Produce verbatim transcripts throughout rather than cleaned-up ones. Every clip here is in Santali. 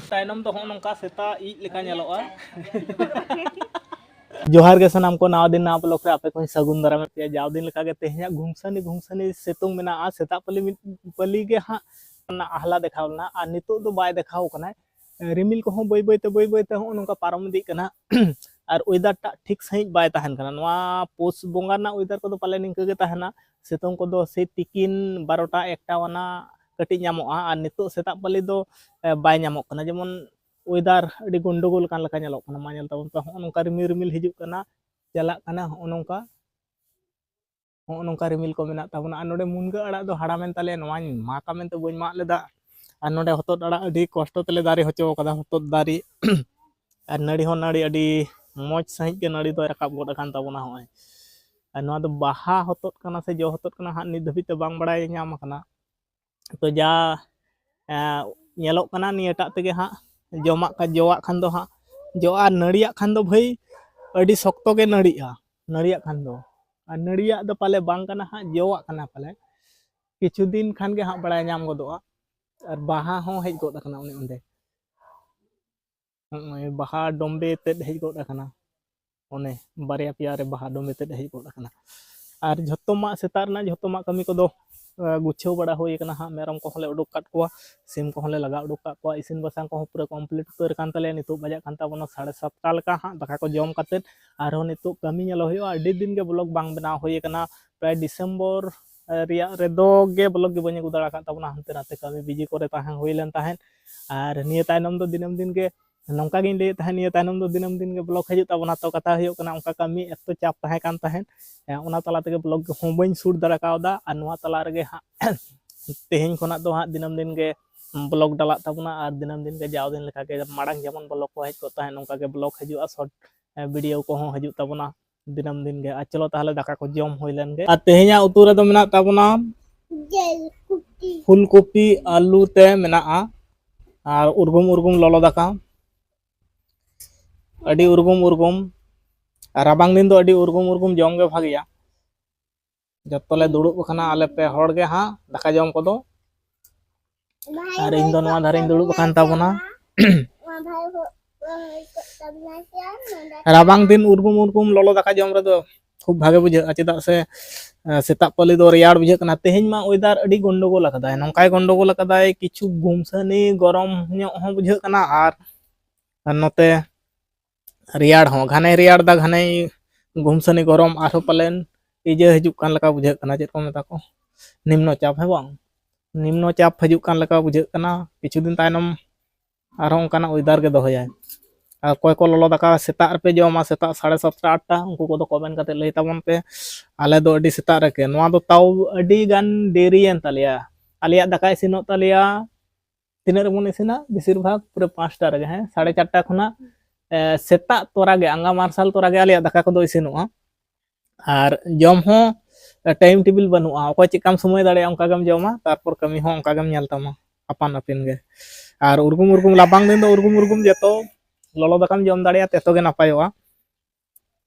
ᱛᱟᱭᱱᱚᱢ ᱫᱚ ᱦᱚᱸᱜᱼᱚ ᱱᱚᱝᱠᱟ ᱥᱮᱛᱟ ᱤᱡ ᱞᱮᱠᱟ ᱧᱮᱞᱚᱜᱼᱟ᱾ ᱡᱚᱦᱟᱨ ᱜᱮ ᱥᱟᱱᱟᱢ ᱠᱚ, ᱱᱟᱣᱟ ᱫᱤᱱ ᱱᱟᱣᱟ vlog ᱨᱮ ᱟᱯᱮ ᱠᱚᱧ ᱥᱟᱹᱜᱩᱱ ᱫᱟᱨᱟᱢᱮᱫ ᱯᱮᱭᱟ᱾ ᱡᱟᱣ ᱫᱤᱱ ᱞᱮᱠᱟᱜᱮ ᱛᱮᱦᱮᱧᱟᱜ ᱜᱷᱩᱢᱥᱟᱱᱤ ᱜᱷᱩᱢᱥᱟᱱᱤ ᱥᱤᱛᱩᱝ ᱢᱮᱱᱟᱜᱼᱟ᱾ ᱥᱮᱛᱟᱜ ᱯᱟᱹᱞᱤ ᱢᱤᱫ ᱯᱟᱹᱞᱤ ᱜᱮ ᱦᱟᱸᱜ ᱚᱱᱟ ᱟᱦᱞᱟ ᱫᱮᱠᱷᱟᱣ ᱞᱮᱱᱟ, ᱟᱨ ᱱᱤᱛᱚᱜ ᱫᱚ ᱵᱟᱭ ᱫᱮᱠᱷᱟᱣ ᱠᱟᱱᱟᱭ᱾ ᱨᱤᱢᱤᱞ ᱠᱚᱦᱚᱸ ᱵᱟᱹᱭ ᱵᱟᱹᱭ ᱛᱮ ᱵᱟᱹᱭ ᱵᱟᱹᱭ ᱛᱮ ᱦᱚᱸᱜᱼᱚ ᱱᱚᱝᱠᱟ ᱯᱟᱨᱚᱢ ᱤᱫᱤᱜ ᱠᱟᱱᱟ᱾ ᱟᱨ weather ᱴᱟᱜ ᱴᱷᱤᱠ ᱥᱟᱺᱦᱤᱡ ᱵᱟᱭ ᱛᱟᱦᱮᱱ ᱠᱟᱱᱟ᱾ ᱱᱚᱣᱟ ᱯᱳᱥ ᱵᱚᱸᱜᱟ ᱨᱮᱱᱟᱜ weather ᱠᱚᱫᱚ ᱯᱟᱞᱮ ᱱᱤᱝᱠᱟᱹ ᱜᱮ ᱛᱟᱦᱮᱱᱟ᱾ ᱥᱤᱛᱩᱝ ᱠᱚᱫᱚ ᱥᱮᱭ ᱛᱤᱠᱤᱱ ᱵᱟᱨᱚᱴᱟ ᱮᱠᱴᱟ ᱟᱱᱟ ᱠᱟᱹᱴᱤᱡ ᱧᱟᱢᱚᱜᱼᱟ, ᱟᱨ ᱱᱤᱛᱚᱜ ᱥᱮᱛᱟᱜ ᱯᱟᱹᱞᱤ ᱫᱚ, ᱮ, ᱵᱟᱭ ᱧᱟᱢᱚᱜ ᱠᱟᱱᱟ᱾ ᱡᱮᱢᱚᱱ weather ᱟᱹᱰᱤ ᱜᱚᱱᱰᱚᱜᱳᱞ ᱠᱟᱱ ᱞᱮᱠᱟ ᱧᱮᱞᱚᱜ ᱠᱟᱱᱟ᱾ ᱢᱟ ᱧᱮᱞ ᱛᱟᱵᱚᱱ ᱯᱮ, ᱦᱚᱸᱜᱼᱚ ᱱᱚᱝᱠᱟ ᱨᱤᱢᱤᱞ ᱨᱤᱢᱤᱞ ᱦᱤᱡᱩᱜ ᱠᱟᱱᱟ, ᱪᱟᱞᱟᱜ ᱠᱟᱱᱟ, ᱦᱚᱸᱜᱼᱚ ᱱᱚᱝᱠᱟ, ᱦᱚᱸᱜᱼᱚ ᱱᱚᱝᱠᱟ ᱨᱤᱢᱤᱞ ᱠᱚ ᱢᱮᱱᱟᱜ ᱛᱟᱵᱚᱱᱟ᱾ ᱟᱨ ᱱᱚᱰᱮ ᱢᱩᱱᱜᱟᱹ ᱟᱲᱟᱜ ᱫᱚ ᱦᱟᱲᱟᱢᱮᱱ ᱛᱟᱞᱮᱭᱟ, ᱱᱚᱣᱟᱧ ᱢᱟᱜᱟ ᱢᱮᱱᱛᱮ ᱵᱟᱹᱧ ᱢᱟᱜ ᱞᱮᱫᱟ᱾ ᱟᱨ ᱱᱚᱰᱮ ᱦᱚᱛᱚᱫ ᱟᱲᱟᱜ ᱟᱹᱰᱤ ᱠᱚᱥᱴᱚ ᱛᱮᱞᱮ ᱫᱟᱨᱮ ᱦᱚᱪᱚ ᱠᱟᱫᱟ, ᱦᱚᱛᱚᱫ ᱫᱟᱨᱮ᱾ ᱟᱨ ᱱᱟᱹᱲᱤ ᱦᱚᱸ ᱱᱟᱹᱲᱤ ᱟᱹᱰᱤ ᱢᱚᱡᱽ ᱥᱟᱺᱦᱤᱡ ᱜᱮ ᱱᱟᱹᱲᱤ ᱫᱚᱭ ᱨᱟᱠᱟᱵ ᱜᱚᱫ ᱟᱠᱟᱱ ᱛᱟᱵᱚᱱᱟ᱾ ᱦᱚᱸᱜᱼᱚᱭ, ᱟᱨ ᱱᱚᱣᱟ ᱫᱚ ᱵᱟᱦᱟ ᱦᱚᱛᱚᱫ ᱠᱟᱱᱟ ᱥᱮ ᱡᱚ ᱦᱚᱛᱚᱫ ᱠᱟᱱᱟ ᱦᱟᱸᱜ, ᱱᱤᱛ ᱫᱷᱟᱹᱵᱤᱡ ᱛᱮ ᱵᱟᱝ ᱵᱟᱲᱟᱭ ᱧᱟᱢ ᱟᱠᱟᱱᱟ᱾ ᱛᱚ ᱡᱟ, ᱮᱸ, ᱧᱮᱞᱚᱜ ᱠᱟᱱᱟ ᱱᱤᱭᱟᱹᱴᱟᱜ ᱛᱮᱜᱮ ᱦᱟᱸᱜ ᱡᱚᱢᱟᱜ ᱠᱷᱟᱱ, ᱡᱚᱣᱟᱜ ᱠᱷᱟᱱ ᱫᱚ ᱦᱟᱸᱜ ᱡᱚᱜᱼᱟ, ᱟᱨ ᱱᱟᱹᱲᱤᱭᱟᱜ ᱠᱷᱟᱱ ᱫᱚ ᱵᱷᱟᱹᱭ ᱟᱹᱰᱤ ᱥᱚᱠᱛᱚ ᱜᱮ ᱱᱟᱹᱲᱤᱜᱼᱟ, ᱱᱟᱹᱲᱤᱭᱟᱜ ᱠᱷᱟᱱ ᱫᱚ᱾ ᱟᱨ ᱱᱟᱹᱲᱤᱭᱟᱜ ᱫᱚ ᱯᱟᱞᱮ ᱵᱟᱝ ᱠᱟᱱᱟ ᱦᱟᱸᱜ, ᱡᱚᱣᱟᱜ ᱠᱟᱱᱟ ᱯᱟᱞᱮ᱾ ᱠᱤᱪᱷᱩ ᱫᱤᱱ ᱠᱷᱟᱱ ᱜᱮ ᱦᱟᱸᱜ ᱵᱟᱲᱟᱭ ᱧᱟᱢ ᱜᱚᱫᱚᱜᱼᱟ᱾ ᱟᱨ ᱵᱟᱦᱟ ᱦᱚᱸ ᱦᱮᱡ ᱜᱚᱫ ᱟᱠᱟᱱᱟ ᱚᱱᱮ ᱚᱸᱰᱮ᱾ ᱱᱚᱜᱼᱚᱭ ᱵᱟᱦᱟ ᱰᱚᱢᱵᱮ ᱛᱮᱫ ᱦᱮᱡ ᱜᱚᱫ ᱟᱠᱟᱱᱟ, ᱚᱱᱮ ᱵᱟᱨᱭᱟ ᱯᱮᱭᱟ ᱨᱮ ᱵᱟᱦᱟ ᱰᱚᱢᱵᱮ ᱛᱮᱫ ᱦᱮᱡ ᱜᱚᱫ ᱟᱠᱟᱱᱟ᱾ ᱟᱨ ᱡᱷᱚᱛᱚᱢᱟᱜ ᱥᱮᱛᱟᱜ ᱨᱮᱱᱟᱜ ᱡᱷᱚᱛᱚᱢᱟᱜ ᱠᱟᱹᱢᱤ ᱠᱚᱫᱚ, ᱮ, ᱜᱩᱪᱷᱟᱹᱣ ᱵᱟᱲᱟ ᱦᱩᱭ ᱟᱠᱟᱱᱟ ᱦᱟᱸᱜ᱾ ᱢᱮᱨᱚᱢ ᱠᱚᱦᱚᱸ ᱞᱮ ᱩᱰᱩᱠ ᱠᱟᱫ ᱠᱚᱣᱟ, ᱥᱤᱢ ᱠᱚᱦᱚᱸ ᱞᱮ ᱞᱟᱜᱟ ᱩᱰᱩᱠ ᱠᱟᱫ ᱠᱚᱣᱟ᱾ ᱤᱥᱤᱱ ᱵᱟᱥᱟᱝ ᱠᱚᱦᱚᱸ ᱯᱩᱨᱟᱹ complete ᱩᱛᱟᱹᱨ ᱟᱠᱟᱱ ᱛᱟᱞᱮᱭᱟ᱾ ᱱᱤᱛᱚᱜ ᱵᱟᱡᱟᱜ ᱠᱟᱱ ᱛᱟᱵᱚᱱᱟ ᱥᱟᱲᱮ ᱥᱟᱛᱴᱟ ᱞᱮᱠᱟ ᱦᱟᱸᱜ᱾ ᱫᱟᱠᱟ ᱠᱚ ᱡᱚᱢ ᱠᱟᱛᱮᱫ ᱟᱨᱦᱚᱸ ᱱᱤᱛᱚᱜ ᱠᱟᱹᱢᱤ ᱧᱮᱞᱚᱜ ᱦᱩᱭᱩᱜᱼᱟ᱾ ᱟᱹᱰᱤ ᱫᱤᱱ ᱜᱮ vlog ᱵᱟᱝ ᱵᱮᱱᱟᱣ ᱦᱩᱭ ᱟᱠᱟᱱᱟ᱾ ᱯᱨᱟᱭ December, ᱮ, ᱨᱮᱭᱟᱜ ᱨᱮᱫᱚ ᱜᱮ vlog ᱜᱮ ᱵᱟᱹᱧ ᱟᱹᱜᱩ ᱫᱟᱲᱮ ᱟᱠᱟᱫ ᱛᱟᱵᱚᱱᱟ, ᱦᱟᱱᱛᱮ ᱱᱟᱛᱮ ᱠᱟᱹᱢᱤ busy ᱠᱚᱨᱮ ᱛᱟᱦᱮᱸ ᱦᱩᱭ ᱞᱮᱱ ᱛᱟᱦᱮᱸᱫ᱾ ᱟᱨ ᱱᱤᱭᱟᱹ ᱛᱟᱭᱱᱚᱢ ᱫᱚ ᱫᱤᱱᱟᱹᱢ ᱫᱤᱱ ᱜᱮ ᱱᱚᱝᱠᱟ ᱜᱤᱧ ᱞᱟᱹᱭᱮᱫ ᱛᱟᱦᱮᱸᱫ, ᱱᱤᱭᱟᱹ ᱛᱟᱭᱱᱚᱢ ᱫᱚ ᱫᱤᱱᱟᱹᱢ ᱫᱤᱱ ᱜᱮ vlog ᱦᱤᱡᱩᱜ ᱛᱟᱵᱚᱱᱟ᱾ ᱛᱚ ᱠᱟᱛᱷᱟ ᱦᱩᱭᱩᱜ ᱠᱟᱱᱟ, ᱚᱱᱠᱟ ᱠᱟᱹᱢᱤ ᱮᱠᱛᱚ ᱪᱟᱯ ᱛᱟᱦᱮᱸ ᱠᱟᱱ ᱛᱟᱦᱮᱸᱫ, ᱮ, ᱚᱱᱟ ᱛᱟᱞᱟ ᱛᱮᱜᱮ vlog ᱦᱚᱸ ᱵᱟᱹᱧ shoot ᱫᱟᱲᱮ ᱠᱟᱣᱫᱟ᱾ ᱟᱨ ᱱᱚᱣᱟ ᱛᱟᱞᱟ ᱨᱮᱜᱮ ᱦᱟᱸᱜ ᱛᱮᱦᱮᱧ ᱠᱷᱚᱱᱟᱜ ᱫᱚ ᱦᱟᱸᱜ ᱫᱤᱱᱟᱹᱢ ᱫᱤᱱ ᱜᱮ vlog ᱰᱟᱞᱟᱜ ᱛᱟᱵᱚᱱᱟ᱾ ᱟᱨ ᱫᱤᱱᱟᱹᱢ ᱫᱤᱱ ᱜᱮ ᱡᱟᱣ ᱫᱤᱱ ᱞᱮᱠᱟ ᱜᱮ ᱢᱟᱲᱟᱝ ᱡᱮᱢᱚᱱ vlog ᱠᱚ ᱦᱮᱡ ᱠᱚᱜ ᱛᱟᱦᱮᱸᱫ, ᱱᱚᱝᱠᱟ ᱜᱮ vlog ᱦᱤᱡᱩᱜᱼᱟ, short, ᱮ, video ᱠᱚᱦᱚᱸ ᱦᱤᱡᱩᱜ ᱛᱟᱵᱚᱱᱟ ᱫᱤᱱᱟᱹᱢ ᱫᱤᱱ ᱜᱮ᱾ ᱟᱨ ᱪᱚᱞᱚ ᱛᱟᱦᱚᱞᱮ ᱫᱟᱠᱟ ᱠᱚ ᱡᱚᱢ ᱦᱩᱭ ᱞᱮᱱ ᱜᱮ᱾ ᱟᱨ ᱛᱮᱦᱮᱧᱟᱜ ᱩᱛᱩ ᱨᱮᱫᱚ ᱢᱮᱱᱟᱜ ᱛᱟᱵᱚᱱᱟ ᱯᱷᱩᱞᱠᱚᱯᱤ ᱟᱹᱞᱩ ᱛᱮ ᱢᱮᱱᱟᱜᱼᱟ, ᱟᱨ ᱩᱨᱜᱩᱢ ᱩᱨᱜᱩᱢ ᱞᱚᱞᱚ ᱫᱟᱠᱟ᱾ ᱟᱹᱰᱤ ᱩᱨᱜᱩᱢ ᱩᱨᱜᱩᱢ, ᱨᱟᱵᱟᱝ ᱫᱤᱱ ᱫᱚ ᱟᱹᱰᱤ ᱩᱨᱜᱩᱢ ᱩᱨᱜᱩᱢ ᱡᱚᱢ ᱜᱮ ᱵᱷᱟᱜᱮᱭᱟ᱾ ᱡᱚᱛᱚ ᱞᱮ ᱫᱩᱲᱩᱵ ᱟᱠᱟᱱᱟ ᱟᱞᱮ ᱯᱮ ᱦᱚᱲ ᱜᱮ ᱦᱟᱸᱜ ᱫᱟᱠᱟ ᱡᱚᱢ ᱠᱚᱫᱚ᱾ ᱟᱨ ᱤᱧ ᱫᱚ ᱱᱚᱣᱟ ᱫᱷᱟᱨᱮᱧ ᱫᱩᱲᱩᱵ ᱟᱠᱟᱱ ᱛᱟᱵᱚᱱᱟ᱾ ᱨᱟᱵᱟᱝ ᱫᱤᱱ ᱩᱨᱜᱩᱢ ᱩᱨᱜᱩᱢ ᱞᱚᱞᱚ ᱫᱟᱠᱟ ᱡᱚᱢ ᱨᱮᱫᱚ ᱠᱷᱩᱵ ᱵᱷᱟᱜᱮ ᱵᱩᱡᱷᱟᱹᱜᱼᱟ, ᱪᱮᱫᱟᱜ ᱥᱮ, ᱮ, ᱥᱮᱛᱟᱜ ᱯᱟᱹᱞᱤ ᱫᱚ ᱨᱮᱭᱟᱲ ᱵᱩᱡᱷᱟᱹᱜ ᱠᱟᱱᱟ᱾ ᱛᱮᱦᱮᱧ ᱢᱟ weather ᱟᱹᱰᱤ ᱜᱚᱱᱰᱚᱜᱳᱞ ᱟᱠᱟᱫᱟᱭ, ᱱᱚᱝᱠᱟᱭ ᱜᱚᱱᱰᱚᱜᱳᱞ ᱟᱠᱟᱫᱟᱭ, ᱠᱤᱪᱷᱩ ᱜᱩᱢᱥᱟᱹᱱᱤ ᱜᱚᱨᱚᱢ ᱧᱚᱜ ᱦᱚᱸ ᱵᱩᱡᱷᱟᱹᱜ ᱠᱟᱱᱟ, ᱟᱨ, ᱟᱨ ᱱᱚᱛᱮ ᱨᱮᱭᱟᱲ ᱦᱚᱸ, ᱜᱷᱟᱱᱮ ᱨᱮᱭᱟᱲ ᱫᱟ, ᱜᱷᱟᱱᱮ ᱜᱩᱢᱥᱟᱹᱱᱤ ᱜᱚᱨᱚᱢ, ᱟᱨᱦᱚᱸ ᱯᱟᱞᱮᱱ ᱤᱭᱟᱹ ᱦᱤᱡᱩᱜ ᱠᱟᱱ ᱞᱮᱠᱟ ᱵᱩᱡᱷᱟᱹᱜ ᱠᱟᱱᱟ, ᱪᱮᱫ ᱠᱚ ᱢᱮᱛᱟ ᱠᱚ, ᱱᱤᱢᱱᱚ ᱪᱟᱯ, ᱦᱮᱸ ᱵᱟᱝ? ᱱᱤᱢᱱᱚ ᱪᱟᱯ ᱦᱤᱡᱩᱜ ᱠᱟᱱ ᱞᱮᱠᱟ ᱵᱩᱡᱷᱟᱹᱜ ᱠᱟᱱᱟ᱾ ᱠᱤᱪᱷᱩ ᱫᱤᱱ ᱛᱟᱭᱱᱚᱢ ᱟᱨᱦᱚᱸ ᱚᱱᱠᱟᱱᱟᱜ weather ᱜᱮ ᱫᱚᱦᱚᱭᱟᱭ᱾ ᱟᱨ ᱚᱠᱚᱭ ᱠᱚ ᱞᱚᱞᱚ ᱫᱟᱠᱟ ᱥᱮᱛᱟᱜ ᱨᱮᱯᱮ ᱡᱚᱢᱟ, ᱥᱮᱛᱟᱜ ᱥᱟᱲᱮ ᱥᱟᱛᱴᱟ, ᱟᱴᱴᱟ, ᱩᱱᱠᱩ ᱠᱚᱫᱚ comment ᱠᱟᱛᱮ ᱞᱟᱹᱭ ᱛᱟᱵᱚᱱ ᱯᱮ᱾ ᱟᱞᱮ ᱫᱚ ᱟᱹᱰᱤ ᱥᱮᱛᱟᱜ ᱨᱮᱜᱮ, ᱱᱚᱣᱟ ᱫᱚ ᱛᱟᱣ ᱟᱹᱰᱤ ᱜᱟᱱ ᱫᱮᱨᱤᱭᱮᱱ ᱛᱟᱞᱮᱭᱟ᱾ ᱟᱞᱮᱭᱟᱜ ᱫᱟᱠᱟ ᱤᱥᱤᱱᱚᱜ ᱛᱟᱞᱮᱭᱟ ᱛᱤᱱᱟᱹᱜ ᱨᱮᱵᱚᱱ ᱤᱥᱤᱱᱟ? ᱵᱮᱥᱤᱨ ᱵᱷᱟᱜᱽ ᱯᱩᱨᱟᱹ ᱯᱟᱸᱪᱴᱟ ᱨᱮᱜᱮ, ᱦᱮᱸ, ᱥᱟᱲᱮ ᱪᱟᱨᱴᱟ ᱠᱷᱚᱱᱟᱜ, ᱮ, ᱥᱮᱛᱟᱜ ᱛᱚᱨᱟ ᱜᱮ, ᱟᱸᱜᱟ ᱢᱟᱨᱥᱟᱞ ᱛᱚᱨᱟ ᱜᱮ ᱟᱞᱮᱭᱟᱜ ᱫᱟᱠᱟ ᱠᱚᱫᱚ ᱤᱥᱤᱱᱚᱜᱼᱟ᱾ ᱟᱨ ᱡᱚᱢ ᱦᱚᱸ, ᱮ, time table ᱵᱟᱹᱱᱩᱜᱼᱟ, ᱚᱠᱚᱭ ᱪᱮᱫ ᱞᱮᱠᱟᱢ ᱥᱚᱢᱚᱭ ᱫᱟᱲᱮᱭᱟᱜᱼᱟ ᱚᱱᱠᱟ ᱜᱮᱢ ᱡᱚᱢᱟ, ᱛᱟᱨᱯᱚᱨ ᱠᱟᱹᱢᱤ ᱦᱚᱸ ᱚᱱᱠᱟ ᱜᱮᱢ ᱧᱮᱞ ᱛᱟᱢᱟ, ᱟᱯᱟᱱ ᱟᱹᱯᱤᱱ ᱜᱮ᱾ ᱟᱨ ᱩᱨᱜᱩᱢ ᱩᱨᱜᱩᱢ, ᱨᱟᱵᱟᱝ ᱫᱤᱱ ᱫᱚ ᱩᱨᱜᱩᱢ ᱩᱨᱜᱩᱢ ᱡᱚᱛᱚ ᱞᱚᱞᱚ ᱫᱟᱠᱟᱢ ᱡᱚᱢ ᱫᱟᱲᱮᱭᱟᱜᱼᱟ, ᱛᱮᱛᱚ ᱜᱮ ᱱᱟᱯᱟᱭᱚᱜᱼᱟ᱾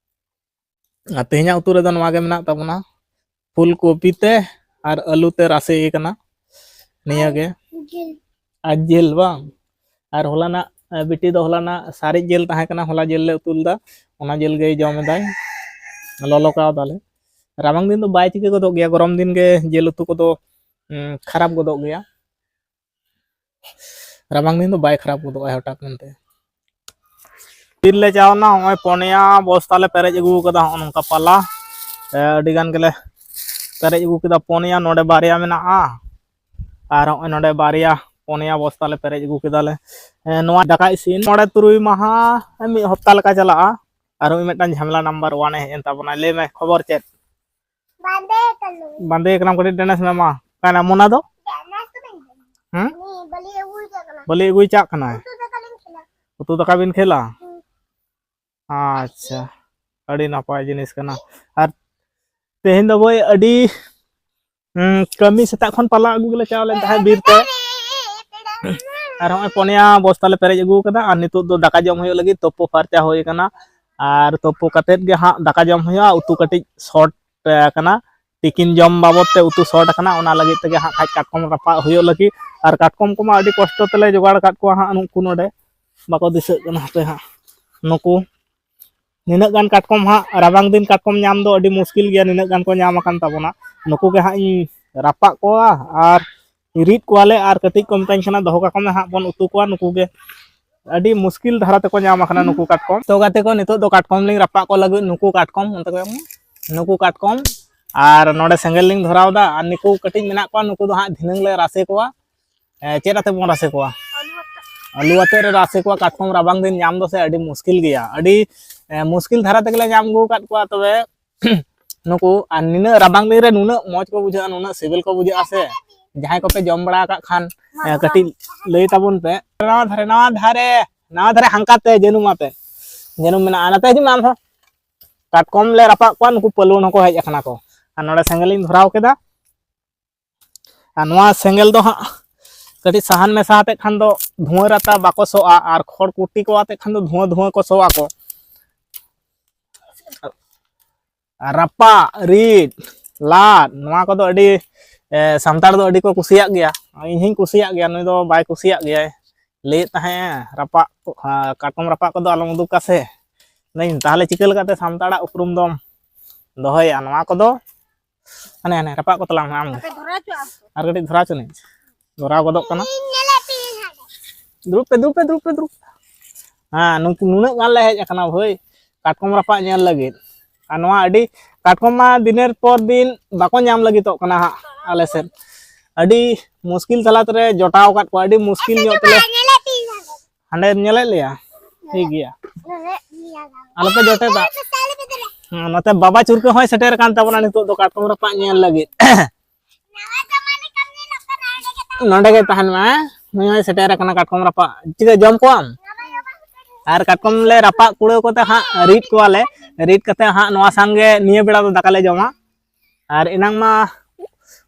ᱟᱨ ᱛᱮᱦᱮᱧᱟᱜ ᱩᱛᱩ ᱨᱮᱫᱚ ᱱᱚᱣᱟ ᱜᱮ ᱢᱮᱱᱟᱜ ᱛᱟᱵᱚᱱᱟ, ᱯᱷᱩᱞ ᱠᱚᱯᱤ ᱛᱮ ᱟᱨ ᱟᱹᱞᱩ ᱛᱮ ᱨᱟᱥᱮ ᱠᱟᱱᱟ, ᱱᱤᱭᱟᱹ ᱜᱮ᱾ ᱟᱨ ᱡᱤᱞ ᱵᱟᱝ, ᱟᱨ ᱦᱚᱞᱟᱱᱟᱜ, ᱮ, ᱵᱤᱴᱤ ᱫᱚ ᱦᱚᱞᱟᱱᱟᱜ ᱥᱟᱨᱮᱡ ᱡᱤᱞ ᱛᱟᱦᱮᱸ ᱠᱟᱱᱟ, ᱦᱚᱞᱟ ᱡᱤᱞ ᱞᱮ ᱩᱛᱩ ᱞᱮᱫᱟ, ᱚᱱᱟ ᱡᱤᱞ ᱜᱮᱭ ᱡᱚᱢ ᱮᱫᱟᱭ, ᱞᱚᱞᱚ ᱠᱟᱣᱫᱟᱞᱮ᱾ ᱨᱟᱵᱟᱝ ᱫᱤᱱ ᱫᱚ ᱵᱟᱭ ᱪᱤᱠᱟᱹ ᱜᱚᱫᱚᱜ ᱜᱮᱭᱟ, ᱜᱚᱨᱚᱢ ᱫᱤᱱ ᱜᱮ ᱡᱤᱞ ᱩᱛᱩ ᱠᱚᱫᱚ, ᱩᱸ, ᱠᱷᱟᱨᱟᱯ ᱜᱚᱫᱚᱜ ᱜᱮᱭᱟ᱾ ᱨᱟᱵᱟᱝ ᱫᱤᱱ ᱫᱚ ᱵᱟᱭ ᱠᱷᱟᱨᱟᱯ ᱜᱚᱫᱚᱜᱼᱟ ᱦᱚᱴᱟᱛ ᱢᱮᱱᱛᱮ᱾ ᱵᱤᱨ ᱞᱮ ᱪᱟᱣᱱᱟ, ᱱᱚᱜᱼᱚᱭ ᱯᱚᱱᱭᱟ ᱵᱚᱥᱛᱟ ᱞᱮ ᱯᱮᱨᱮᱡ ᱟᱹᱜᱩ ᱠᱟᱫᱟ, ᱱᱚᱜᱼᱚ ᱱᱚᱝᱠᱟ ᱯᱟᱞᱟ᱾ ᱮ, ᱟᱹᱰᱤ ᱜᱟᱱ ᱜᱮᱞᱮ ᱯᱮᱨᱮᱡ ᱟᱹᱜᱩ ᱠᱮᱫᱟ, ᱯᱚᱱᱭᱟ, ᱱᱚᱰᱮ ᱵᱟᱨᱭᱟ ᱢᱮᱱᱟᱜᱼᱟ, ᱟᱨ ᱱᱚᱜᱼᱚᱭ ᱱᱚᱰᱮ ᱵᱟᱨᱭᱟ, ᱯᱚᱱᱭᱟ ᱵᱚᱥᱛᱟ ᱞᱮ ᱯᱮᱨᱮᱡ ᱟᱹᱜᱩ ᱠᱮᱫᱟᱞᱮ᱾ ᱮ, ᱱᱚᱣᱟ ᱫᱟᱠᱟ ᱤᱥᱤᱱ ᱢᱚᱬᱮ ᱛᱩᱨᱩᱭ ᱢᱟᱦᱟ, ᱢᱤᱫ ᱦᱚᱯᱛᱟ ᱞᱮᱠᱟ ᱪᱟᱞᱟᱜᱼᱟ᱾ ᱟᱨ ᱢᱤᱫᱴᱟᱝ ᱡᱷᱟᱢᱮᱞᱟ number one ᱮ ᱦᱮᱡ ᱮᱱ ᱛᱟᱵᱚᱱᱟ, ᱞᱟᱹᱭ ᱢᱮ ᱠᱷᱚᱵᱚᱨ ᱪᱮᱫ? ᱵᱟᱸᱫᱮ ᱠᱟᱱᱟᱢ ᱠᱟᱹᱴᱤᱡ, dance ᱢᱮ ᱢᱟ᱾ ᱚᱠᱟᱭᱱᱟ ᱢᱚᱱᱟ ᱫᱚ? ᱦᱮᱸ? ᱵᱟᱹᱞᱤ ᱟᱹᱜᱩᱭ ᱪᱟᱜ ᱠᱟᱱᱟᱭ᱾ ᱩᱛᱩ ᱫᱟᱠᱟ ᱵᱤᱱ ᱠᱷᱮᱞᱟ? ᱩᱛᱩ ᱫᱟᱠᱟ ᱵᱤᱱ ᱠᱷᱮᱞᱟ? ᱦᱩᱸ᱾ ᱟᱪᱪᱷᱟ, ᱟᱹᱰᱤ ᱱᱟᱯᱟᱭ ᱡᱤᱱᱤᱥ ᱠᱟᱱᱟ᱾ ᱟᱨ ᱛᱮᱦᱮᱧ ᱫᱚ ᱵᱳᱭ ᱟᱹᱰᱤ, ᱦᱩᱸ, ᱠᱟᱹᱢᱤ ᱥᱮᱛᱟᱜ ᱠᱷᱚᱱ ᱯᱟᱞᱟ ᱟᱹᱜᱩ ᱜᱮᱞᱮ ᱪᱟᱣ ᱞᱮᱱ ᱛᱟᱦᱮᱸᱫ ᱵᱤᱨ ᱛᱮ᱾ ᱟᱨ ᱦᱚᱸᱜᱼᱚᱭ ᱯᱚᱱᱭᱟ ᱵᱚᱥᱛᱟ ᱞᱮ ᱯᱮᱨᱮᱡ ᱟᱹᱜᱩ ᱠᱟᱫᱟ᱾ ᱟᱨ ᱱᱤᱛᱚᱜ ᱫᱚ ᱫᱟᱠᱟ ᱡᱚᱢ ᱦᱩᱭᱩᱜ ᱞᱟᱹᱜᱤᱫ, ᱛᱳᱯᱳ ᱯᱷᱟᱨᱪᱟ ᱦᱩᱭ ᱠᱟᱱᱟ᱾ ᱟᱨ ᱛᱳᱯᱳ ᱠᱟᱛᱮᱫ ᱜᱮ ᱦᱟᱸᱜ ᱫᱟᱠᱟ ᱡᱚᱢ ᱦᱩᱭᱩᱜᱼᱟ᱾ ᱩᱛᱩ ᱠᱟᱹᱴᱤᱡ short ᱟᱠᱟᱱᱟ, ᱛᱤᱠᱤᱱ ᱡᱚᱢ ᱵᱟᱵᱚᱫ ᱛᱮ ᱩᱛᱩ ᱥᱚᱨᱴ ᱟᱠᱟᱱᱟ, ᱚᱱᱟ ᱞᱟᱹᱜᱤᱫ ᱛᱮᱜᱮ ᱦᱟᱸᱜ ᱠᱷᱟᱡ ᱠᱟᱴᱠᱚᱢ ᱨᱟᱯᱟᱜ ᱦᱩᱭᱩᱜ ᱞᱟᱹᱜᱤᱫ᱾ ᱟᱨ ᱠᱟᱴᱠᱚᱢ ᱠᱚᱢᱟ ᱟᱹᱰᱤ ᱠᱚᱥᱴᱚ ᱛᱮᱞᱮ ᱡᱚᱜᱟᱲ ᱟᱠᱟᱫ ᱠᱚᱣᱟ ᱦᱟᱸᱜ, ᱱᱩᱠᱩ ᱱᱚᱰᱮ ᱵᱟᱠᱚ ᱫᱤᱥᱟᱹᱜ ᱠᱟᱱᱟ ᱦᱟᱯᱮ ᱦᱟᱸᱜ᱾ ᱱᱩᱠᱩ ᱱᱤᱱᱟᱹᱜ ᱜᱟᱱ ᱠᱟᱴᱠᱚᱢ ᱦᱟᱸᱜ, ᱨᱟᱵᱟᱝ ᱫᱤᱱ ᱠᱟᱴᱠᱚᱢ ᱧᱟᱢ ᱫᱚ ᱟᱹᱰᱤ ᱢᱩᱥᱠᱤᱞ ᱜᱮᱭᱟ, ᱱᱤᱱᱟᱹᱜ ᱜᱟᱱ ᱠᱚ ᱧᱟᱢ ᱟᱠᱟᱱ ᱛᱟᱵᱚᱱᱟ᱾ ᱱᱩᱠᱩ ᱜᱮ ᱦᱟᱸᱜ ᱤᱧ ᱨᱟᱯᱟᱜ ᱠᱚᱣᱟ ᱟᱨ ᱨᱤᱫ ᱠᱚᱣᱟᱞᱮ, ᱟᱨ ᱠᱟᱹᱴᱤᱡ ᱠᱚ ᱢᱮᱛᱟᱹᱧ ᱠᱟᱱᱟ ᱫᱚᱦᱚ ᱠᱟᱠᱚ ᱢᱮ ᱦᱟᱸᱜ ᱵᱚᱱ ᱩᱛᱩ ᱠᱚᱣᱟ᱾ ᱱᱩᱠᱩ ᱜᱮ ᱟᱹᱰᱤ ᱢᱩᱥᱠᱤᱞ ᱫᱷᱟᱨᱟ ᱛᱮᱠᱚ ᱧᱟᱢ ᱟᱠᱟᱱᱟ ᱱᱩᱠᱩ ᱠᱟᱴᱠᱚᱢ᱾ ᱛᱚ ᱜᱟᱛᱮ ᱠᱚ, ᱱᱤᱛᱚᱜ ᱫᱚ ᱠᱟᱴᱠᱚᱢ ᱞᱤᱧ ᱨᱟᱯᱟᱜ ᱠᱚ ᱞᱟᱹᱜᱤᱫ, ᱱᱩᱠᱩ ᱠᱟᱴᱠᱚᱢ, ᱚᱱᱛᱮ ᱠᱚ ᱮᱢ, ᱱᱩᱠᱩ ᱠᱟᱴᱠᱚᱢ᱾ ᱟᱨ ᱱᱚᱰᱮ ᱥᱮᱸᱜᱮᱞ ᱞᱤᱧ ᱫᱷᱚᱨᱟᱣ ᱮᱫᱟ, ᱟᱨ ᱱᱩᱠᱩ ᱠᱟᱹᱴᱤᱡ ᱢᱮᱱᱟᱜ ᱠᱚᱣᱟ, ᱱᱩᱠᱩ ᱫᱚ ᱦᱟᱸᱜ ᱫᱷᱤᱱᱟᱹᱝ ᱞᱮ ᱨᱟᱥᱮ ᱠᱚᱣᱟ᱾ ᱮ, ᱪᱮᱫ ᱟᱛᱮ ᱵᱚᱱ ᱨᱟᱥᱮ ᱠᱚᱣᱟ? ᱟᱹᱞᱩ ᱟᱛᱮ ᱨᱮ ᱨᱟᱥᱮ ᱠᱚᱣᱟ᱾ ᱠᱟᱴᱠᱚᱢ ᱨᱟᱵᱟᱝ ᱫᱤᱱ ᱧᱟᱢ ᱫᱚ ᱥᱮ ᱟᱹᱰᱤ ᱢᱩᱥᱠᱤᱞ ᱜᱮᱭᱟ, ᱟᱹᱰᱤ ᱮ, ᱢᱩᱥᱠᱤᱞ ᱫᱷᱟᱨᱟ ᱛᱮᱜᱮᱞᱮ ᱧᱟᱢ ᱟᱹᱜᱩ ᱟᱠᱟᱫ ᱠᱚᱣᱟ᱾ ᱛᱚᱵᱮ ᱱᱩᱠᱩ, ᱟᱨ ᱱᱤᱱᱟᱹᱜ ᱨᱟᱵᱟᱝ ᱫᱤᱱ ᱨᱮ ᱱᱩᱱᱟᱹᱜ ᱢᱚᱡᱽ ᱠᱚ ᱵᱩᱡᱷᱟᱹᱜᱼᱟ, ᱱᱩᱱᱟᱹᱜ ᱥᱤᱵᱤᱞ ᱠᱚ ᱵᱩᱡᱷᱟᱹᱜᱼᱟ ᱥᱮ, ᱡᱟᱦᱟᱸᱭ ᱠᱚᱯᱮ ᱡᱚᱢ ᱵᱟᱲᱟ ᱟᱠᱟᱫ ᱠᱷᱟᱱ ᱮ, ᱠᱟᱹᱴᱤᱡ ᱞᱟᱹᱭ ᱛᱟᱵᱚᱱ ᱯᱮ᱾ ᱱᱟᱣᱟ ᱫᱷᱟᱨᱮ, ᱱᱟᱣᱟ ᱫᱷᱟᱨᱮ, ᱱᱟᱣᱟ ᱫᱷᱟᱨᱮ ᱦᱟᱱᱠᱟᱛᱮ ᱡᱟᱹᱱᱩᱢ ᱟᱛᱮ, ᱡᱟᱹᱱᱩᱢ ᱢᱮᱱᱟᱜᱼᱟ, ᱱᱟᱛᱮ ᱦᱤᱡᱩᱜ ᱢᱮ ᱟᱢ ᱦᱚᱸ᱾ ᱠᱟᱴᱠᱚᱢ ᱞᱮ ᱨᱟᱯᱟᱜ ᱠᱚᱣᱟ, ᱱᱩᱠᱩ ᱯᱟᱹᱞᱣᱟᱹᱱ ᱦᱚᱸᱠᱚ ᱦᱮᱡ ᱟᱠᱟᱱᱟ ᱠᱚ᱾ ᱟᱨ ᱱᱚᱰᱮ ᱥᱮᱸᱜᱮᱞ ᱤᱧ ᱫᱷᱚᱨᱟᱣ ᱠᱮᱫᱟ᱾ ᱟᱨ ᱱᱚᱣᱟ ᱥᱮᱸᱜᱮᱞ ᱫᱚ ᱦᱟᱸᱜ ᱠᱟᱹᱴᱤᱡ ᱥᱟᱦᱟᱱ ᱢᱮᱥᱟ ᱟᱛᱮᱫ ᱠᱷᱟᱱ ᱫᱚ ᱫᱷᱩᱶᱟᱹ ᱨᱟᱛᱟ ᱵᱟᱠᱚ ᱥᱚᱜᱼᱟ, ᱟᱨ ᱠᱷᱚᱲ ᱠᱩᱴᱤ ᱠᱚ ᱟᱛᱮᱫ ᱠᱷᱟᱱ ᱫᱚ ᱫᱷᱩᱶᱟᱹ ᱫᱷᱩᱶᱟᱹ ᱠᱚ ᱥᱚᱜᱼᱟ ᱠᱚ᱾ ᱟᱨ ᱨᱟᱯᱟᱜ, ᱨᱤᱫ, ᱞᱟᱫ, ᱱᱚᱣᱟ ᱠᱚᱫᱚ ᱟᱹᱰᱤ ᱮ, ᱥᱟᱱᱛᱟᱲ ᱫᱚ ᱟᱹᱰᱤ ᱠᱚ ᱠᱩᱥᱤᱭᱟᱜ ᱜᱮᱭᱟ᱾ ᱤᱧ ᱦᱚᱸᱧ ᱠᱩᱥᱤᱭᱟᱜ ᱜᱮᱭᱟ, ᱱᱩᱭ ᱫᱚ ᱵᱟᱭ ᱠᱩᱥᱤᱭᱟᱜ ᱜᱮᱭᱟᱭ᱾ ᱞᱟᱹᱭᱮᱫ ᱛᱟᱦᱮᱸᱫ ᱮ, ᱨᱟᱯᱟᱜ ᱠᱟᱴᱠᱚᱢ ᱨᱟᱯᱟᱜ ᱠᱚᱫᱚ ᱟᱞᱚᱢ ᱩᱫᱩᱜᱟ ᱥᱮ᱾ ᱢᱮᱱᱫᱟᱹᱧ, ᱛᱟᱦᱚᱞᱮ ᱪᱤᱠᱟᱹ ᱞᱮᱠᱟᱛᱮ ᱥᱟᱱᱛᱟᱲᱟᱜ ᱩᱯᱨᱩᱢ ᱫᱚᱢ ᱫᱚᱦᱚᱭᱟ? ᱱᱚᱣᱟ ᱠᱚᱫᱚ ᱦᱟᱱᱮ ᱦᱟᱱᱮ ᱨᱟᱯᱟᱜ ᱠᱚ ᱛᱟᱞᱟᱝ ᱢᱮ ᱟᱢ ᱜᱮ᱾ ᱟᱯᱮ ᱫᱷᱚᱨᱟᱣ ᱦᱚᱪᱚᱣᱟᱜ ᱟᱢ ᱥᱮ? ᱟᱨ ᱠᱟᱹᱴᱤᱡ ᱫᱷᱚᱨᱟᱣ ᱦᱚᱪᱚ ᱱᱤᱡ᱾ ᱫᱷᱚᱨᱟᱣ ᱜᱚᱫᱚᱜ ᱠᱟᱱᱟ᱾ ᱤᱧ ᱧᱮᱞᱮᱫ ᱯᱮᱭᱟᱹᱧ ᱦᱟᱸᱜ᱾ ᱫᱩᱲᱩᱵ ᱯᱮ, ᱫᱩᱲᱩᱵ ᱯᱮ, ᱫᱩᱲᱩᱵ ᱯᱮ, ᱫᱩᱲᱩᱵ ᱯᱮ᱾ ᱦᱮᱸ, ᱱᱩᱠᱩ ᱱᱩᱱᱟᱹᱜ ᱜᱟᱱ ᱞᱮ ᱦᱮᱡ ᱟᱠᱟᱱᱟ ᱵᱷᱟᱹᱭ, ᱠᱟᱴᱠᱚᱢ ᱨᱟᱯᱟᱜ ᱧᱮᱞ ᱞᱟᱹᱜᱤᱫ᱾ ᱟᱨ ᱱᱚᱣᱟ ᱟᱹᱰᱤ, ᱠᱟᱴᱠᱚᱢ ᱢᱟ ᱫᱤᱱᱮᱨ ᱯᱚᱨ ᱫᱤᱱ ᱵᱟᱠᱚ ᱧᱟᱢ ᱞᱟᱹᱜᱤᱫᱚᱜ ᱠᱟᱱᱟ ᱦᱟᱸᱜ ᱟᱞᱮ ᱥᱮᱫ᱾ ᱟᱹᱰᱤ ᱢᱩᱥᱠᱤᱞ ᱛᱟᱞᱟ ᱛᱮᱞᱮ ᱡᱚᱴᱟᱣ ᱟᱠᱟᱫ ᱠᱚᱣᱟ, ᱟᱹᱰᱤ ᱢᱩᱥᱠᱤᱞ ᱧᱚᱜ ᱛᱮᱞᱮ᱾ ᱧᱮᱞᱮᱫ ᱯᱮᱭᱟᱹᱧ ᱦᱟᱸᱜ᱾ ᱦᱟᱸᱰᱮᱢ ᱧᱮᱞᱮᱫ ᱞᱮᱭᱟ? ᱴᱷᱤᱠ ᱜᱮᱭᱟ᱾ ᱟᱞᱚᱯᱮ ᱡᱚᱴᱮᱫᱟ᱾ ᱦᱮᱸ, ᱱᱚᱛᱮ ᱵᱟᱵᱟ ᱪᱩᱨᱠᱟᱹ ᱦᱚᱸᱭ ᱥᱮᱴᱮᱨ ᱟᱠᱟᱱ ᱛᱟᱵᱚᱱᱟ ᱱᱤᱛᱚᱜ ᱫᱚ ᱠᱟᱴᱠᱚᱢ ᱨᱟᱯᱟᱜ ᱧᱮᱞ ᱞᱟᱹᱜᱤᱫ᱾ ᱱᱚᱰᱮ ᱜᱮ ᱛᱟᱦᱮᱱ ᱢᱮ, ᱦᱮᱸ? ᱱᱩᱭ ᱦᱚᱸᱭ ᱥᱮᱴᱮᱨ ᱟᱠᱟᱱᱟ ᱠᱟᱴᱠᱚᱢ ᱨᱟᱯᱟᱜ᱾ ᱪᱮᱫ ᱡᱚᱢ ᱠᱚᱣᱟᱢ? ᱟᱨ ᱠᱟᱴᱠᱚᱢ ᱞᱮ ᱨᱟᱯᱟᱜ ᱠᱩᱲᱟᱹᱣ ᱠᱟᱛᱮ ᱦᱟᱸᱜ ᱨᱤᱫ ᱠᱚᱣᱟᱞᱮ᱾ ᱨᱤᱫ ᱠᱟᱛᱮ ᱦᱟᱸᱜ ᱱᱚᱣᱟ ᱥᱟᱝᱜᱮ ᱱᱤᱭᱟᱹ ᱵᱮᱲᱟ ᱫᱚ ᱫᱟᱠᱟ ᱞᱮ ᱡᱚᱢᱟ᱾ ᱟᱨ ᱮᱱᱟᱝ ᱢᱟ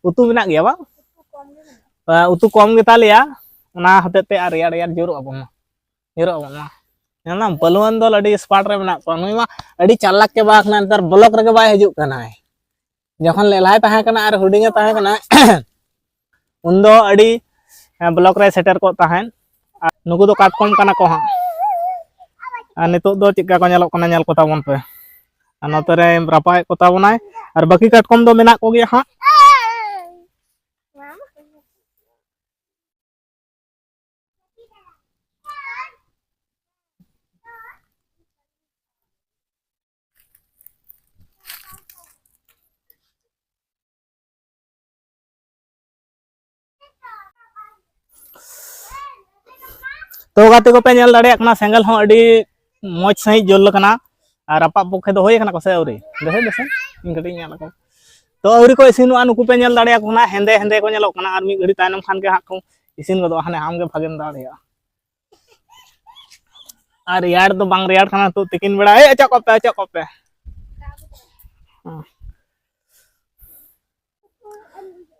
ᱩᱛᱩ ᱢᱮᱱᱟᱜ ᱜᱮᱭᱟ ᱵᱟᱝ? ᱩᱛᱩ ᱠᱚᱢ ᱜᱮᱛᱟᱞᱮᱭᱟ, ᱚᱱᱟ ᱦᱚᱛᱮᱡ ᱛᱮ ᱟᱨ ᱨᱮᱭᱟᱲ ᱨᱮᱭᱟᱲ ᱡᱳᱨᱚᱜ ᱟᱵᱚᱱ ᱢᱟ, ᱡᱳᱨᱚᱜ ᱟᱵᱚᱱ ᱢᱟ᱾ ᱧᱮᱞ ᱫᱟᱢ, ᱯᱟᱹᱞᱣᱟᱹᱱ ᱫᱚᱞ ᱟᱹᱰᱤ ᱮᱠᱥᱯᱟᱨᱴ ᱨᱮ ᱢᱮᱱᱟᱜ ᱠᱚᱣᱟ᱾ ᱱᱩᱭ ᱢᱟ ᱟᱹᱰᱤ ᱪᱟᱞᱟᱠ ᱪᱟᱵᱟ ᱟᱠᱟᱱᱟ, ᱱᱮᱛᱟᱨ ᱵᱞᱚᱠ ᱨᱮᱜᱮ ᱵᱟᱭ ᱦᱤᱡᱩᱜ ᱠᱟᱱᱟᱭ᱾ ᱡᱚᱠᱷᱚᱱ ᱞᱮᱞᱦᱟᱭ ᱛᱟᱦᱮᱸ ᱠᱟᱱᱟ ᱟᱨ ᱦᱩᱰᱤᱧᱮ ᱛᱟᱦᱮᱸ ᱠᱟᱱᱟ, ᱩᱱᱫᱚ ᱟᱹᱰᱤ, ᱦᱮᱸ, ᱵᱞᱚᱠ ᱨᱮ ᱥᱮᱴᱮᱨ ᱠᱚᱜ ᱛᱟᱦᱮᱸᱫ᱾ ᱟᱨ ᱱᱩᱠᱩ ᱫᱚ ᱠᱟᱴᱠᱚᱢ ᱠᱟᱱᱟ ᱠᱚ ᱦᱟᱸᱜ᱾ ᱟᱨ ᱱᱤᱛᱚᱜ ᱫᱚ ᱪᱮᱫᱠᱟ ᱠᱚ ᱧᱮᱞᱚᱜ ᱠᱟᱱᱟ, ᱧᱮᱞ ᱠᱚ ᱛᱟᱵᱚᱱ ᱯᱮ᱾ ᱟᱨ ᱱᱚᱛᱮ ᱨᱮ ᱨᱟᱯᱟᱜᱮᱫ ᱠᱚ ᱛᱟᱵᱚᱱᱟᱭ᱾ ᱟᱨ ᱵᱟᱹᱠᱤ ᱠᱟᱴᱠᱚᱢ ᱫᱚ ᱢᱮᱱᱟᱜ ᱠᱚᱜᱮᱭᱟ ᱦᱟᱸᱜ᱾ ᱛᱚ ᱜᱟᱛᱮ ᱠᱚᱯᱮ ᱧᱮᱞ ᱫᱟᱲᱮᱭᱟᱜ ᱠᱟᱱᱟ, ᱥᱮᱸᱜᱮᱞ ᱦᱚᱸ ᱟᱹᱰᱤ ᱢᱚᱡᱽ ᱥᱟᱺᱦᱤᱡ ᱡᱩᱞ ᱟᱠᱟᱱᱟ᱾ ᱟᱨ ᱨᱟᱯᱟᱜ ᱯᱚᱠᱠᱷᱮ ᱫᱚ ᱦᱩᱭ ᱟᱠᱟᱱᱟ ᱠᱚ ᱥᱮ ᱟᱹᱣᱨᱤ? ᱫᱮᱥᱮ, ᱫᱮᱥᱮ, ᱤᱧ ᱠᱟᱹᱴᱤᱡ ᱤᱧ ᱧᱮᱞ ᱟᱠᱚ᱾ ᱛᱚ ᱟᱹᱣᱨᱤ ᱠᱚ ᱤᱥᱤᱱᱚᱜᱼᱟ, ᱱᱩᱠᱩ ᱯᱮ ᱧᱮᱞ ᱫᱟᱲᱮᱭᱟᱠᱚ ᱠᱟᱱᱟ, ᱦᱮᱸᱫᱮ ᱦᱮᱸᱫᱮ ᱠᱚ ᱧᱮᱞᱚᱜ ᱠᱟᱱᱟ᱾ ᱟᱨ ᱢᱤᱫ ᱜᱷᱟᱹᱲᱤ ᱛᱟᱭᱱᱚᱢ ᱠᱷᱟᱱ ᱜᱮ ᱦᱟᱸᱜ ᱠᱚ ᱤᱥᱤᱱ ᱜᱚᱫᱚᱜᱼᱟ, ᱦᱟᱱᱮ ᱟᱢ ᱜᱮ ᱵᱷᱟᱜᱮᱢ ᱫᱟᱲᱮᱭᱟᱜᱼᱟ᱾ ᱟᱨ ᱨᱮᱭᱟᱲ ᱫᱚ ᱵᱟᱝ ᱨᱮᱭᱟᱲ ᱠᱟᱱᱟ ᱱᱤᱛᱚᱜ ᱛᱤᱠᱤᱱ ᱵᱮᱲᱟ᱾ ᱮᱭ, ᱚᱪᱚᱜ ᱠᱚᱜ ᱯᱮ, ᱚᱪᱚᱜ ᱠᱚᱜ ᱯᱮ᱾ ᱦᱮᱸ᱾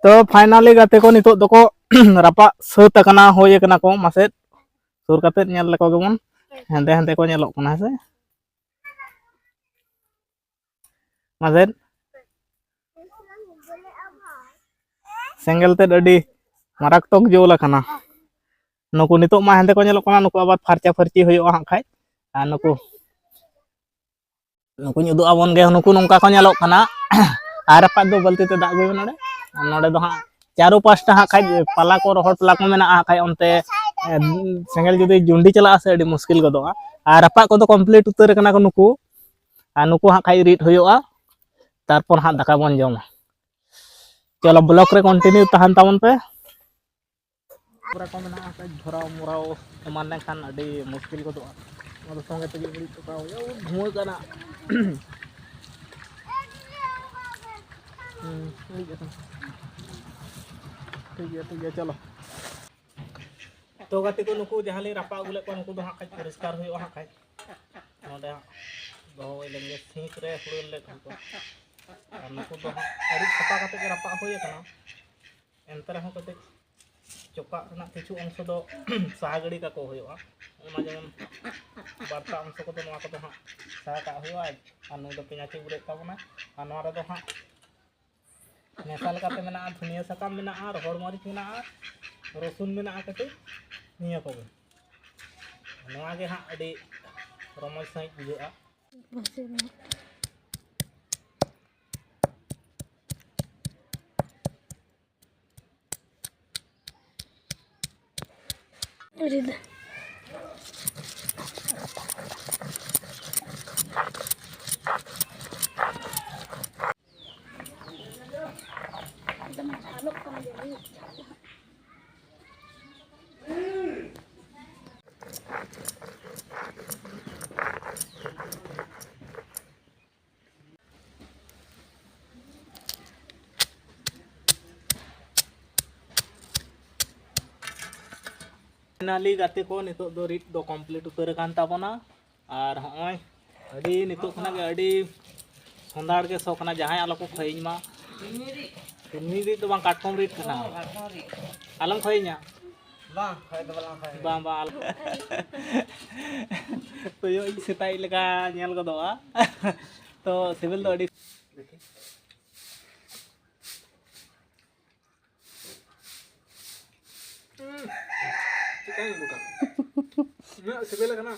ᱛᱚ finally ᱜᱟᱛᱮ ᱠᱚ ᱱᱤᱛᱚᱜ ᱫᱚᱠᱚ ᱨᱟᱯᱟᱜ ᱥᱟᱹᱛ ᱟᱠᱟᱱᱟ, ᱦᱩᱭ ᱟᱠᱟᱱᱟ ᱠᱚ᱾ ᱢᱟᱥᱮ ᱥᱩᱨ ᱠᱟᱛᱮ ᱧᱮᱞ ᱞᱮᱠᱚ ᱜᱮᱵᱚᱱ, ᱦᱮᱸᱫᱮ ᱦᱮᱸᱫᱮ ᱠᱚ ᱧᱮᱞᱚᱜ ᱠᱟᱱᱟ, ᱦᱮᱸ ᱥᱮ? ᱢᱟᱥᱮ ᱥᱮᱸᱜᱮᱞ ᱛᱮᱫ ᱟᱹᱰᱤ ᱢᱟᱨᱟᱠᱛᱚᱠ ᱡᱩᱞ ᱟᱠᱟᱱᱟ᱾ ᱱᱩᱠᱩ ᱱᱤᱛᱚᱜ ᱢᱟ ᱦᱮᱸᱫᱮ ᱠᱚ ᱧᱮᱞᱚᱜ ᱠᱟᱱᱟ, ᱱᱩᱠᱩ ᱟᱵᱟᱨ ᱯᱷᱟᱨᱪᱟ ᱯᱷᱟᱹᱨᱪᱤ ᱦᱩᱭᱩᱜᱼᱟ ᱦᱟᱸᱜ ᱠᱷᱟᱡ᱾ ᱟᱨ ᱱᱩᱠᱩ, ᱱᱩᱠᱩᱧ ᱩᱫᱩᱜ ᱟᱵᱚᱱ ᱜᱮ, ᱱᱩᱠᱩ ᱱᱚᱝᱠᱟ ᱠᱚ ᱧᱮᱞᱚᱜ ᱠᱟᱱᱟ᱾ ᱟᱨ ᱨᱟᱯᱟᱜ ᱫᱚ ᱵᱟᱹᱞᱛᱤ ᱛᱮ ᱫᱟᱜ ᱟᱹᱜᱩᱭ ᱢᱮ ᱱᱚᱰᱮ᱾ ᱟᱨ ᱱᱚᱰᱮ ᱫᱚ ᱦᱟᱸᱜ ᱪᱟᱨᱚ ᱯᱟᱥᱴᱟ ᱦᱟᱸᱜ ᱠᱷᱟᱡ ᱯᱟᱞᱟ ᱠᱚ, ᱨᱚᱦᱚᱲ ᱯᱟᱞᱟ ᱠᱚ ᱢᱮᱱᱟᱜᱼᱟ ᱦᱟᱸᱜ ᱠᱷᱟᱡ, ᱚᱱᱛᱮ, ᱮ, ᱥᱮᱸᱜᱮᱞ ᱡᱩᱫᱤ ᱡᱩᱱᱰᱤ ᱪᱟᱞᱟᱜᱼᱟ ᱥᱮ ᱟᱹᱰᱤ ᱢᱩᱥᱠᱤᱞ ᱜᱚᱫᱚᱜᱼᱟ᱾ ᱟᱨ ᱨᱟᱯᱟᱜ ᱠᱚᱫᱚ complete ᱩᱛᱟᱹᱨ ᱟᱠᱟᱱᱟ ᱠᱚ ᱱᱩᱠᱩ᱾ ᱟᱨ ᱱᱩᱠᱩ ᱦᱟᱸᱜ ᱠᱷᱟᱡ ᱨᱤᱫ ᱦᱩᱭᱩᱜᱼᱟ, ᱛᱟᱨᱯᱚᱨ ᱦᱟᱸᱜ ᱫᱟᱠᱟ ᱵᱚᱱ ᱡᱚᱢᱟ᱾ ᱪᱚᱞᱚ, vlog ᱨᱮ continue ᱛᱟᱦᱮᱱ ᱛᱟᱵᱚᱱ ᱯᱮ᱾ ᱠᱚ ᱢᱮᱱᱟᱜᱼᱟ, ᱠᱟᱹᱡ ᱫᱷᱚᱨᱟᱣ ᱢᱚᱨᱟᱣ ᱮᱢᱟᱱ ᱞᱮᱱᱠᱷᱟᱱ ᱟᱹᱰᱤ ᱢᱩᱥᱠᱤᱞ ᱜᱚᱫᱚᱜᱼᱟ᱾ ᱚᱱᱟ ᱫᱚ ᱥᱚᱸᱜᱮ ᱛᱮᱜᱮ ᱤᱲᱤᱡ ᱦᱚᱴᱚ ᱠᱟᱜ ᱦᱩᱭᱩᱜᱼᱟ᱾ ᱩᱫ ᱫᱷᱩᱣᱟᱹ ᱠᱟᱱᱟ᱾ ᱦᱩᱸ, ᱤᱲᱤᱡ ᱟᱠᱟᱱᱟ᱾ ᱴᱷᱤᱠ ᱜᱮᱭᱟ, ᱴᱷᱤᱠ ᱜᱮᱭᱟ, ᱪᱚᱞᱚ᱾ ᱛᱚ ᱜᱟᱛᱮ ᱠᱚ, ᱱᱩᱠᱩ ᱡᱟᱦᱟᱸ ᱞᱤᱧ ᱨᱟᱯᱟᱜ ᱟᱹᱜᱩ ᱞᱮᱫ ᱠᱚᱣᱟ, ᱱᱩᱠᱩ ᱫᱚ ᱦᱟᱸᱜ ᱠᱷᱟᱡ ᱯᱚᱨᱤᱥᱠᱟᱨ ᱦᱩᱭᱩᱜᱼᱟ ᱦᱟᱸᱜ ᱠᱷᱟᱡ᱾ ᱱᱚᱰᱮ ᱦᱟᱸᱜ ᱫᱚᱦᱚ ᱦᱩᱭ ᱞᱮᱱ ᱜᱮ, ᱥᱤᱸᱠ ᱨᱮ ᱦᱩᱲᱟᱹ ᱞᱮᱫ ᱠᱚᱣᱟ᱾ ᱟᱨ ᱱᱩᱠᱩ ᱫᱚ ᱦᱟᱸᱜ ᱟᱹᱨᱩᱵ ᱥᱟᱯᱷᱟ ᱠᱟᱛᱮ ᱜᱮ ᱨᱟᱯᱟᱜ ᱦᱩᱭ ᱟᱠᱟᱱᱟ᱾ ᱮᱱᱛᱮ ᱨᱮᱦᱚᱸ ᱠᱟᱹᱴᱤᱡ ᱪᱚᱠᱟᱜ ᱨᱮᱱᱟᱜ ᱠᱤᱪᱷᱩ ᱚᱝᱥᱚ ᱫᱚ ᱥᱟᱦᱟ ᱜᱤᱰᱤ ᱠᱟᱠᱚ ᱦᱩᱭᱩᱜᱼᱟ᱾ ᱚᱱᱟ ᱡᱮᱢᱚᱱ ᱵᱟᱨᱛᱟ ᱚᱝᱥᱚ ᱠᱚᱫᱚ ᱱᱚᱣᱟ ᱠᱚᱫᱚ ᱦᱟᱸᱜ ᱥᱟᱦᱟ ᱠᱟᱜ ᱦᱩᱭᱩᱜᱼᱟ᱾ ᱟᱨ ᱱᱩᱭ ᱫᱚ ᱯᱮᱸᱭᱟᱡᱽ ᱮ ᱩᱨᱮᱫ ᱛᱟᱵᱚᱱᱟ᱾ ᱟᱨ ᱱᱚᱣᱟ ᱨᱮᱫᱚ ᱦᱟᱸᱜ ᱢᱮᱥᱟ ᱞᱮᱠᱟᱛᱮ ᱢᱮᱱᱟᱜᱼᱟ, ᱫᱷᱩᱱᱤᱭᱟᱹ ᱥᱟᱠᱟᱢ ᱢᱮᱱᱟᱜᱼᱟ, ᱨᱚᱦᱚᱲ ᱢᱟᱹᱨᱤᱪ ᱢᱮᱱᱟᱜᱼᱟ, ᱨᱚᱥᱩᱱ ᱢᱮᱱᱟᱜᱼᱟ ᱠᱟᱹᱴᱤᱡ, ᱱᱤᱭᱟᱹ ᱠᱚᱜᱮ᱾ ᱱᱚᱣᱟ ᱜᱮ ᱦᱟᱸᱜ ᱟᱹᱰᱤ ᱨᱚᱢᱚᱡᱽ ᱥᱟᱺᱦᱤᱡ ᱵᱩᱡᱷᱟᱹᱜᱼᱟ᱾ Finally ᱜᱟᱛᱮ ᱠᱚ, ᱱᱤᱛᱚᱜ ᱫᱚ ᱨᱤᱫ ᱫᱚ complete ᱩᱛᱟᱹᱨ ᱟᱠᱟᱱ ᱛᱟᱵᱚᱱᱟ᱾ ᱟᱨ ᱦᱚᱸᱜᱼᱚᱭ ᱟᱹᱰᱤ ᱱᱤᱛᱚᱜ ᱠᱷᱚᱱᱟᱜ ᱜᱮ ᱟᱹᱰᱤ ᱥᱚᱸᱫᱷᱟᱲ ᱜᱮ ᱥᱚ ᱠᱟᱱᱟ, ᱡᱟᱦᱟᱸᱭ ᱟᱞᱚ ᱠᱚ ᱠᱷᱟᱹᱭᱤᱧ ᱢᱟ᱾ ᱛᱤᱞᱢᱤᱧ ᱨᱤᱫ ᱫᱚ ᱵᱟᱝ, ᱠᱟᱴᱠᱚᱢ ᱨᱤᱫ ᱠᱟᱱᱟ᱾ ᱟᱞᱚᱢ ᱠᱷᱟᱹᱭᱤᱧᱟ᱾ ᱵᱟᱝ, ᱠᱷᱟᱹᱭ ᱫᱚ ᱵᱟᱞᱟᱝ ᱠᱷᱟᱹᱭ᱾ ᱵᱟᱝ, ᱵᱟᱝ, ᱟᱞᱚ᱾ ᱛᱚᱭᱚ ᱤᱧ ᱥᱮᱛᱟᱭᱤᱡ ᱞᱮᱠᱟ ᱧᱮᱞ ᱜᱚᱫᱚᱜᱼᱟ᱾ ᱛᱚ ᱥᱤᱵᱤᱞ ᱫᱚ ᱟᱹᱰᱤ ᱪᱮᱫᱠᱟᱧ ᱩᱰᱩᱠᱟ? ᱩᱱᱟᱹᱜ ᱥᱤᱵᱤᱞ ᱠᱟᱱᱟ᱾